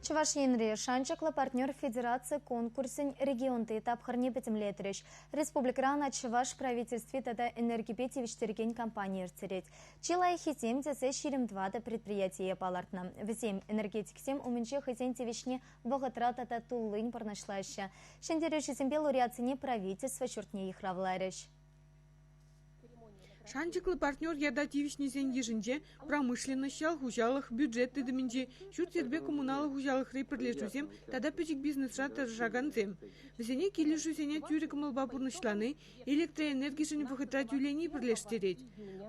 Чӑваш Енре «Шанчӑклӑ партнер» федераци конкурсӗн регионти тапхӑрне пӗтӗмлетрӗҫ. Республикӑра ӑна Чӑваш правительстви тата энергипе тивӗҫтерекен компани ирттерет. Чи лайӑххисем тесе 24 предприятие палӑртнӑ. Вӗсем энергетиксем умӗнче хӑйсен тивӗҫне вӑхӑтра тата туллин пурнӑҫлаҫҫӗ. Ҫӗнтерӳҫӗсемпе лауреатсене правительство ҫуртне йыхравларӗҫ. Шанчӑклӑ партнер ята тивӗҫнисен йышӗнче промышленноҫ, ял хуҫалӑх, бюджет тытӑмӗнчи, ҫурт-йӗрпе коммуналлӑ хуҫалӑхри пӗрлешӳсем тата пӗчӗк бизнесра тӑрӑшакансем. Вӗсене килӗшӳсене тӳрӗ кӑмӑлпа пурнӑҫлани, электроэнергишӗн вӑхӑтра тӳлени пӗрлештерет.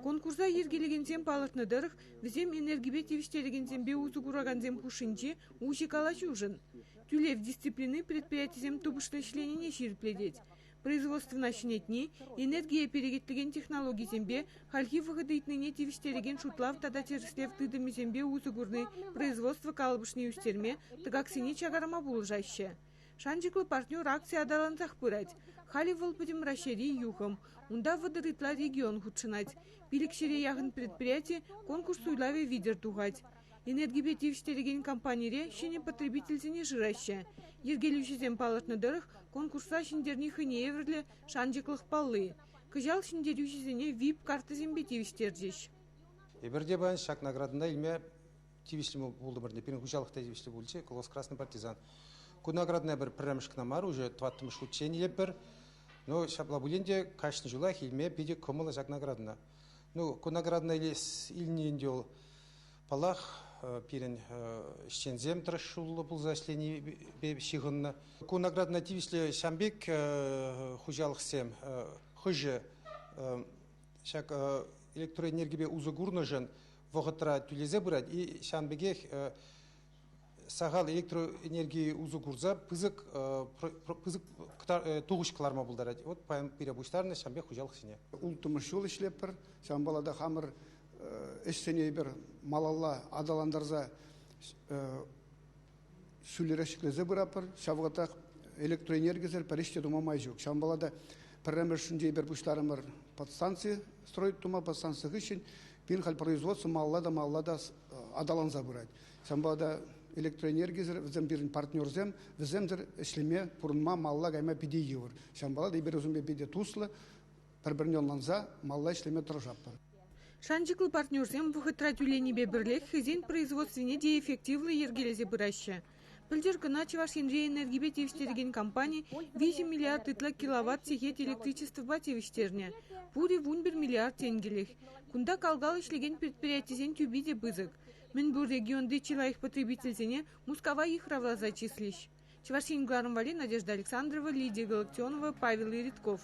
Конкурса йӗркелекенсем палӑртнӑ тӑрӑх, вӗсем энергипе тивӗҫтерекенсемпе усӑ куракансем хушшинчи уҫӑ калаҫушӑн. Тӳлев дисциплини предприятисем тупӑшлӑ ӗҫленине ҫирӗплетет. Производствӑна ҫӗнетни, энергие перекетлекен технологисемпе, хальхи вӑхӑт ыйтнине тивӗҫтерекен шутлав тата тӗрӗслев тытӑмӗсемпе усӑ курни производство калӑпӑшне ӳстерме, тӑкаксене чакарма пулӑшаҫҫӗ. Шанчӑклӑ партнер акци аталансах пырать. Халӗ вӑл Пӗтӗм Раҫҫейри юхӑм. Унта 30 ытла регион хутшӑнать. 500-е яхӑн предприяти конкурс суйлавӗ витӗр тухать. Энергипе тивӗҫтерекен компанире ҫӗнӗ потребительсене шыраҫҫӗ. Йӗркелӳҫӗсем палӑртнӑ тӑрӑх, конкурсра ҫӗнтерни хӑйне евӗрлӗ шанчӑклӑх палли. Кӑҫал ҫӗнтерӳҫӗсене VIP-карттӑсемпе тивӗҫтерчӗҫ. Эпир те паян ҫак наградӑна илме тивӗҫлӗ пултӑмӑр. Пирӗн хуҫалӑх та тивӗҫлӗ пулчӗ, колхоз «Красный партизан». Ку наградӑна эпир пӗрремӗш кӑна мар, уже тӑваттӑмӗш хутчен илетпӗр. Ну, ҫапла пулин те кашни ҫулах илме питӗ кӑмӑллӑ ҫак наградӑна. Ну, ку наградӑна илес илни ӗнтӗ вӑл Паллах, пирӗн ӗҫченсем тӑрӑшуллӑ пулса ӗҫленипе ҫыхӑннӑ. Ку наградӑна тивӗҫлӗ ҫам пек хуҫалӑхсем хӑшӗ ҫак электроэнергипе усӑ курнӑшӑн вӑхӑтра тӳлесе пырать и ҫавӑн пекех сахал электроэнерги усӑ курса пысӑк пысӑк тухӑҫ кӑларма пултарать. Вот паян пире пуҫтарнӑ ҫавӑн пек хуҫалӑхсене. Улттӑмӗш ҫул ӗҫлетпӗр. Ҫавӑнпа та хамӑр ӗҫсене эпир малалла аталантарса ҫӳлерех ҫӗклесе пыратпӑр. Ҫав вӑхӑтрах электроэнергисӗр пӗр ӗҫ те тума май ҫук. Ҫавӑнпа та пӗрремӗшӗнче эпир пуҫларӑмӑр подстанци строить тума, подстанци хыҫҫӑн пирӗн халь производство малалла та малалла та аталанса пырать. Ҫавӑнпа та электроэнергисӗр вӗсем пирӗн партнерсем, вӗсемсӗр ӗҫлеме, пурӑнма, малалла кайма питӗ йывӑр. Ҫавӑнпа та эпир вӗсемпе питӗ туслӑ, пӗр-пӗрне ӑнланса малалла ӗҫлеме тӑрӑшатпӑр. Шанчӑклӑ партнерсем вӑхӑтра тӳленипе пӗрлех хӑйсен производствине те эффективлӑ йӗркелесе пыраҫҫӗ. Пӗлтӗр кӑна Чӑваш Енре энергипе тивӗҫтерекен компани 3 миллиард ытла киловатт-сехет электричествӑпа тивӗҫтернӗ. Пурӗ 11 миллиард тенкӗлӗх. Кунта кал-кал ӗҫлекен предприятисен тӳпи те пысӑк. Мӗнпур регионти чи лайӑх потребительсене Мускава йыхравласа чыслӗҫ. Чӑваш Ен кӑларӑм валли Надежда Александрова, Лидия Галактионова, Павел Иритков.